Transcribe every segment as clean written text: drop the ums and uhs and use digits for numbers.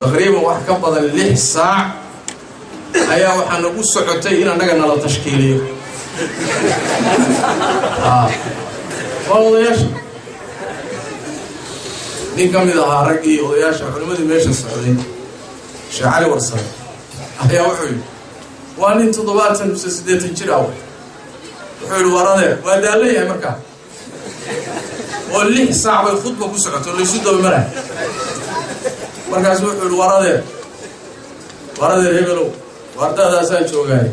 Taqriiban wax ka badan 6 saac ayaa waxaa nagu socotay in annaga nala tashkiiliyo. Waa odayaasha, nin ka mid ahaa raggii odayaasha, culimmadii meesha socday, Sheekh Cali Warsame, ayaa wuxuu yidhi, waa nin 70 mise 80 jir ah, wuxuu yidhi: "War adeer, waa daallan yahay." Markaa oo 6 saac bay khudba ku socoto, laysu daba maraya. Markaasu wuxuu yidhi: "War adeer, war adeer hebelow, waar da'daasaan joogaay,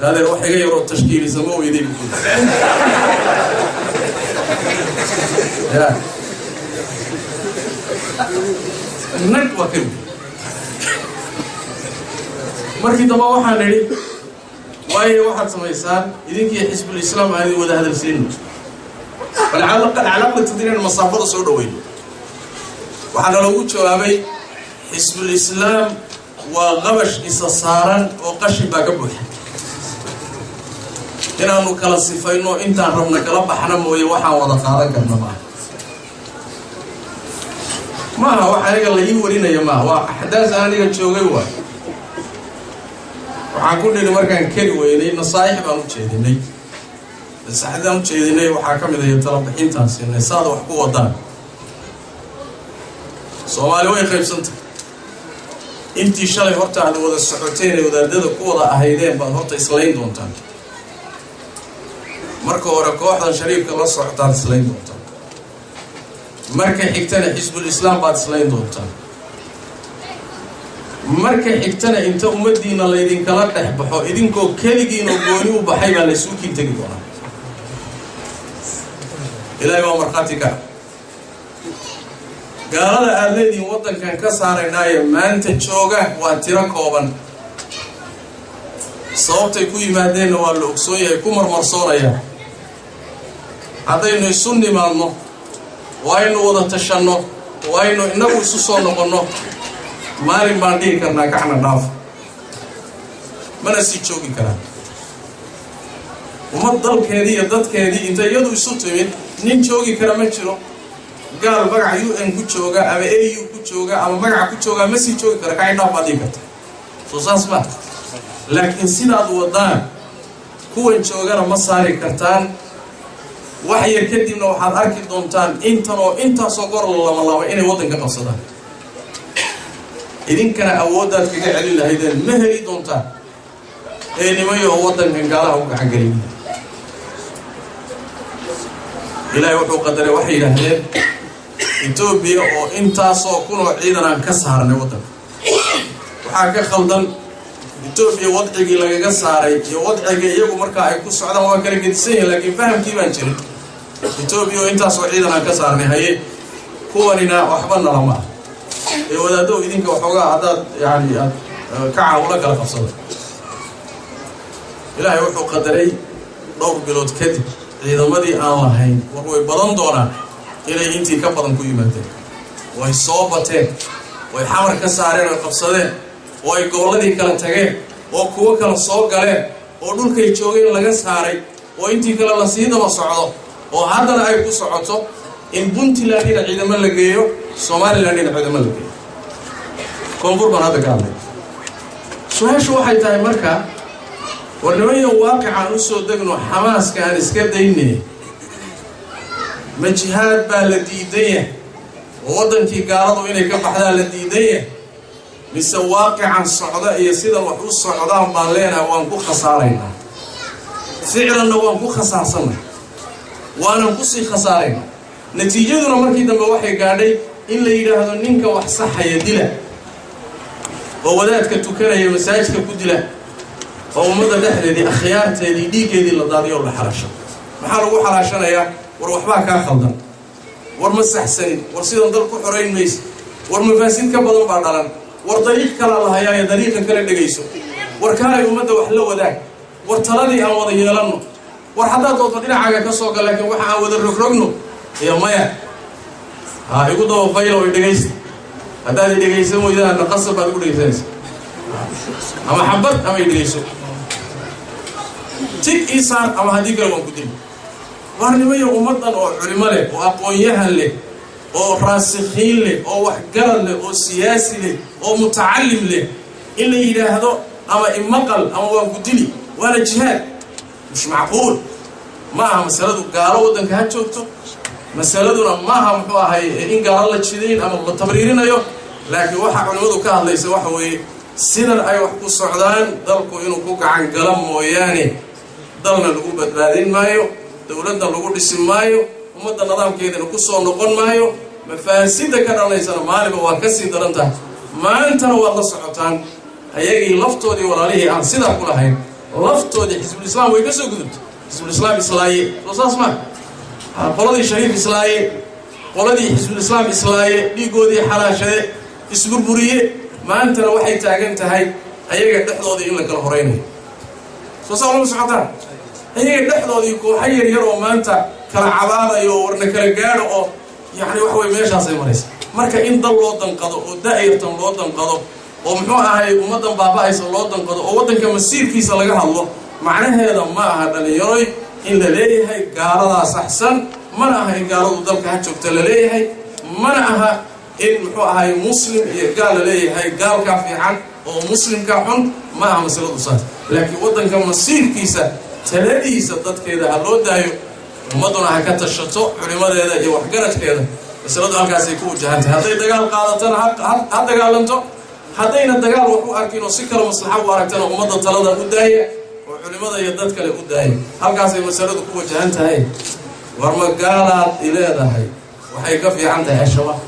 adeer, wax iga yaroo tashkiilisa ma weyday?" Bu ku ya nag waa kari. Markii dambe waxaan idhi: "Waayo, waxaad samaysaan, idinkii Xisbul Islaam aan idin wada hadalsiino, bal calaqlatid inaynu masaafada soo dhaweyno." Waxaana loogu jawaabay: "Xisbul Islaam waa qabash isa saaran oo qashin baa ka buuxa. Inaanu kala sifayno, intaan rabna kala baxna mooye, waxaan wada qaadan karna maaha." Maaha wax aniga la ii warinaya, maaha, waa axdaas aniga joogay. Waay, waxaan ku nidhi, markaan keri weynay, nasaaix baan u jeedinay. Nasaaixdaan u jeedinay waxaa ka mid ayo talabixintaan siinay: saad wax ku wadaan, Soomaali way qaybsantay. Intii shalay horta aad wada socoteen ee wadaadada ku wada ahaydeen baad horta islayn doontaan. Marka hore kooxdan Shariifka la socotaad islayn doontaan, marka xigtana Xisbul Islaam baad islayn doontaan, marka xigtana inta ummaddiina laydinkala dhex baxo, idinkoo keligiinoo gooni u baxay baa laysuu kiin tegi doonaa. Ilaahay waa markhaati ka. Gaalada aada leedihiin waddankan ka saaraynaaye maanta jooga waa tiro kooban. Sababtay ku yimaadeenna waa la ogsoon yahay, ku marmarsoonaya. Haddaynu isu nimaadno oo aynu wada tashanno oo aynu innagu isu soo noqonno, maalin baan dhihi karnaa gacna dhaaf, mana sii joogi karaan. Ummad dalkeedii iyo dadkeedii inta iyadu isu timid, nin joogi kara ma jiro. Gaal magaca UN ku jooga ama AU ku jooga ama magaca ku jooga ma sii joogi kara. Kacay dhaaf baad dhihi karta, soo saas ma? Laakiin sidaad wadaan, kuwan joogana ma saari kartaan. Wax yar kadibna waxaad arki doontaan intan oo intaasoo gor la lamalaabay inay waddanka qabsadaan. Idinkana awooddaad kaga celin lahaydeen ma heli doontaan. Ee nimayaho, waddankan gaalaha u gacangelin. Ilaahay wuxuu qadaray, waxay yidhaahdeen Etoobiya oo intaasoo kunoo ciidan aan ka saarnay waddanka, waxaa ka khaldan. Etoobiya wadcigii lagaga saaray iyo wadciga iyagu markaa ay ku socdaan waa kala gedisan yihin, laakiin fahamkii baan jirin. Etoobiya oo intaasoo ciidan aan ka saarnay, haye, kuwanina waxba nalama ah. Ee wadaaddow, idinka waxoogaa haddaad yani aad kaca ula kala qabsado. Ilaahay wuxuu qadaray dhowr bilood kadib ciidamadii aan lahayn war way badan doonaan inay intii ka badan ku yimaadeen. Way soo bateen, way Xamar ka saareen, oy qabsadeen, oo ay gobolladii kala tageen, oo kuwo kala soo galeen, oo dhulkay joogeen laga saaray, oo intii kale la sii daba socdo, oo haddana ay ku socoto in Puntlandina ciidamo la geeyo, Somalilandina ciidamo la geeyo. Koonfur baan hadda ka hadlay. Su-aashu waxay tahay marka: war nimanyo, waaqicaan u soo degno, xamaaska aan iska dayne. Ma jihaad baa la diidan yahay oo waddankii gaaladu inay ka baxdaa la diidan yahay, mise waaqican socda iyo sidan wax u socdaan baan leenahay waan ku khasaaraynaa? Ficlanna waan ku khasaarsanay, waanan kusii khasaaraynaa. Natiijaduna markii dambe waxay gaadhay in la yidhaahdo: "Ninka wax saxaya dila, oo wadaadka tukanaya masaajidka ku dila," oo ummadda dhexdeedii akhyaarteedii dhiiggeedii la daadiyo o la xalaasho. Maxaa lagu xalaashanayaa? War waxbaa kaa khaldan, war ma saxsanin, war sidan dal ku xorayn maysa, war mafaasid ka badan baa dhalan, war dariiq kalaa la hayaayo, dariiqa kala dhegayso, war kaalay ummadda wax la wadaag, war taladii aan wada yeelanno, war haddaad doonto dhinacaaga ka soo gal, laakiin waxa aan wada rogrogno. Iyo maya, ha igu daba faylo, i dhegaysta. Haddaad i dhegaysan weydaana, qasab baad igu dhegaysanaysa, ama xabad ama i dhegayso, tig ii saar, ama haddii kale waan ku dili. Waar nimayo, ummaddan oo culimo leh oo aqoon-yahan leh. Oo raasikhiin leh, oo waxgarad leh, oo siyaasi leh, oo mutacalim leh, in la yidhaahdo ama imaqal ama waan ku dili, waana jihaad. مش معقول. Ma aha masaladu gaalo waddanka ha joogto. Masaladuna maaha, muxuu ahay, in gaalo la jidayn ama la tabriirinayo, laakiin waxaa culimmadu ka hadlaysa waxa weeye sidan ay wax ku socdaan, dalku inuu ku gacan galo mooyaane dalna lagu badbaadin maayo, dowladna lagu dhisi maayo, ummadda nidaamkeedana ku soo noqon maayo. Mafaasida ka dhalaysana maalinba waa ka sii daran tahay. Maantana waad la socotaan, ayagii laftoodii, walaalihii aan sidaa ku lahayn laftoodii, Xisbulislaam way ka soo gudubtay. Xisbulislaam islaaye, soo saas maa? Qoladii Shariif islaaye, qoladii Xisbulislaam islaaye, dhiigoodii xalaashade, isburburiye. Maantana waxay taagan tahay ayaga dhexdoodii in la kala horaynayo. Soo saa lama socotaan? Ayaga dhexdoodii kooxo yar yar oo maanta kala cabaadayo oo warna kala gaadho, oo yacni waxa weye meeshaasay maraysa. Marka in dal loo danqado oo da-yartan loo danqado oo, muxuu ahay, ummaddan baaba-aysa loo danqado oo waddanka masiirkiisa laga hadlo, macnaheeda ma aha, dhalinyaroy, in la leeyahay gaaladaa saxsan. Mana aha in gaaladu dalka ha joogta la leeyahay. Mana aha in, muxuu ahay, muslim iyo gaal la leeyahay, gaalkaa fiican oo muslimka xun. Ma aha masaladu saas, laakiin waddanka masiirkiisa taladiisa dadkeeda ha loo daayo, ummadduna ha ka tashato, culimadeeda iyo waxgaradkeeda. Masaladu halkaasay ku wajahan tahay. Hadday dagaal qaadatana ha dagaalanto, haddayna dagaal wax u arkin oo si kale maslaxa u aragtana, ummadda talada u daaya oo culimada iyo dad kale u daaya. Halkaasay masaladu ku wajahan tahay. War ma gaalaad ileedahay waxay ka fiican tahay Al-Shabaab,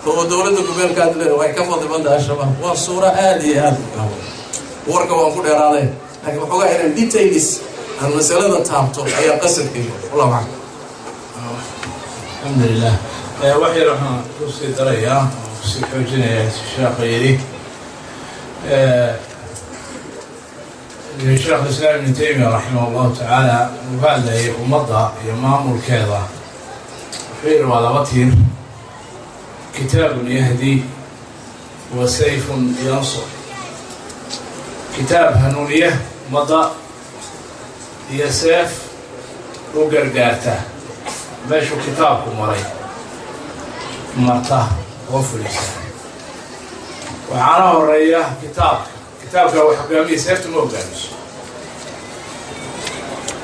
oo dowladda gobeelkaad leedahay waxay ka fadli badan tahay Al-Shabaab? Waa suuro aada iyo aada u gaaban. Warka waan ku dheeraaday, laakiin waxoogaa inaan details aan masalada taabto ayaa qasadkayga. والله أعلم. Alxamdu lilah. Wax yar waxaan kusii darayaa oo kusii xoojinayaa sheekha yidhi. Sheekh Islaam Ibnu Taymiya رحمه الله تعالى uu ka hadlayay ummadda iyo maamulkeeda, wuxuu yidhi waa laba tiir: كتاب يهدي وسيف ينصر. Kitaab hanuuniya ummadda iyo seef u gargaarta, meeshuu kitaabku maray marta oo fulisa. Waxaana horeeya kitaabka. Kitaabka wax hogaamiya, seefta ma hogaamiso.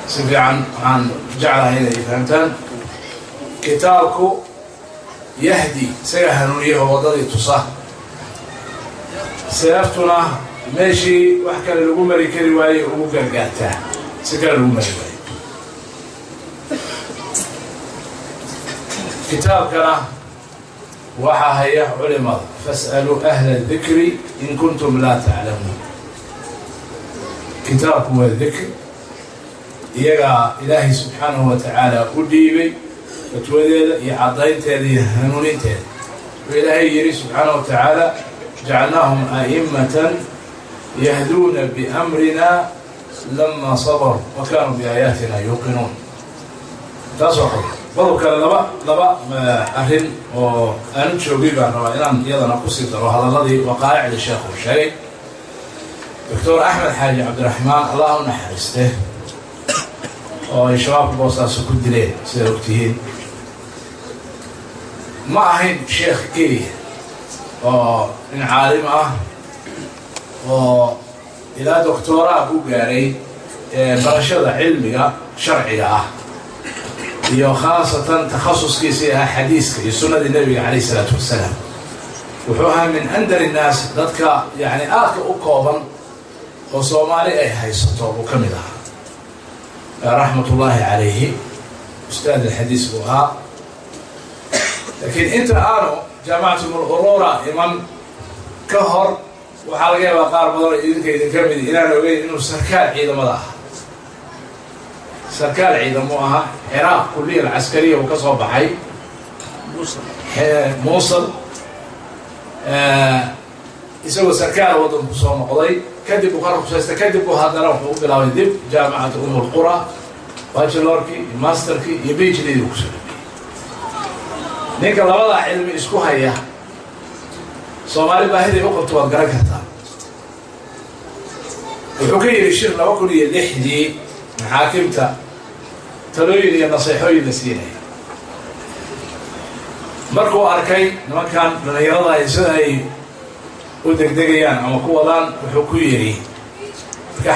Si fiican waxaan jeclahay inay fahamtaan. Kitaabku يهدي, isaga hanuuniya oo waddadii tusa. Seeftuna meeshii wax kale lagu mari kari waayey ugu gargaartaa, si kale lagu mari waaye. Kitaabkana waxaa haya culimada. فاسألوا أهل الذكر إن كنتم لا تعلمون. Kitaabku waa dikr. Iyagaa Ilaahay سبحانه وتعالى u dhiibay fatwadeeda iyo caddaynteeda iyo hanuuninteeda. Wuxuu Ilaahay yidhi سبحانه وتعالى: جعلناهم أئمة يهدون بأمرنا لما صبروا وكانوا بآياتنا يوقنون. Taas waa qodob. Qodob kale, laba arrin oo aanu joogay baan rabaa inaan iyadana kusii daro hadalladii waqaa'icda sheekhu sheegay. Doctor Axmed Xaaji Cabdiraxmaan, Allah u naxariiste, oo ay shabaabka Boosaaso ku dileen, sidaad ogtihiin, ma ahayn sheekh keliya oo nin caalim ah oo ilaa doctoraa ku gaaray barashada cilmiga sharciga ah iyo khaasatan takhasuskiisii ahaa xadiiska iyo sunnadii Nebiga عليه الصلاة والسلام. Wuxuu ahaa من أندر الناس, dadka yani aadka u kooban oo Soomaali ay haysato buu ka mid ahaa, رحمة الله عليه. Ustaad alxadiis buu ahaa, laakiin inta aanu Jaamacatu Urura iman ka hor, waxaa laga yaabaa qaar badan oo idinka idinka mid inaan ogeyn inuu sarkaal ciidamada ahaa. Sarkaal ciidamo ahaa, Ciraaq كلية العسكرية uu ka soo baxay, Muusul. Isagoo sarkaal waddanku soo noqday kadib uu ka rugsaysta, kadib uu haddana wuxuu u bilaabay dib Jaamacata Umm Alqura, bachelorkii iyo masterkii iyo PhD uu kusoo dhameeyey. Ninka labadaa cilmi isku haya, Soomaali baahiday u qabto waad garan kartaa. Wuxuu ka yidhi shir 2006-dii maxaakimta talooyin iyo naseexooyin la siinaya. Markuu arkay nimankan dhallinyarada ay sida ay u degdegayaan ama ku wadaan, wuxuu ku yidhi marka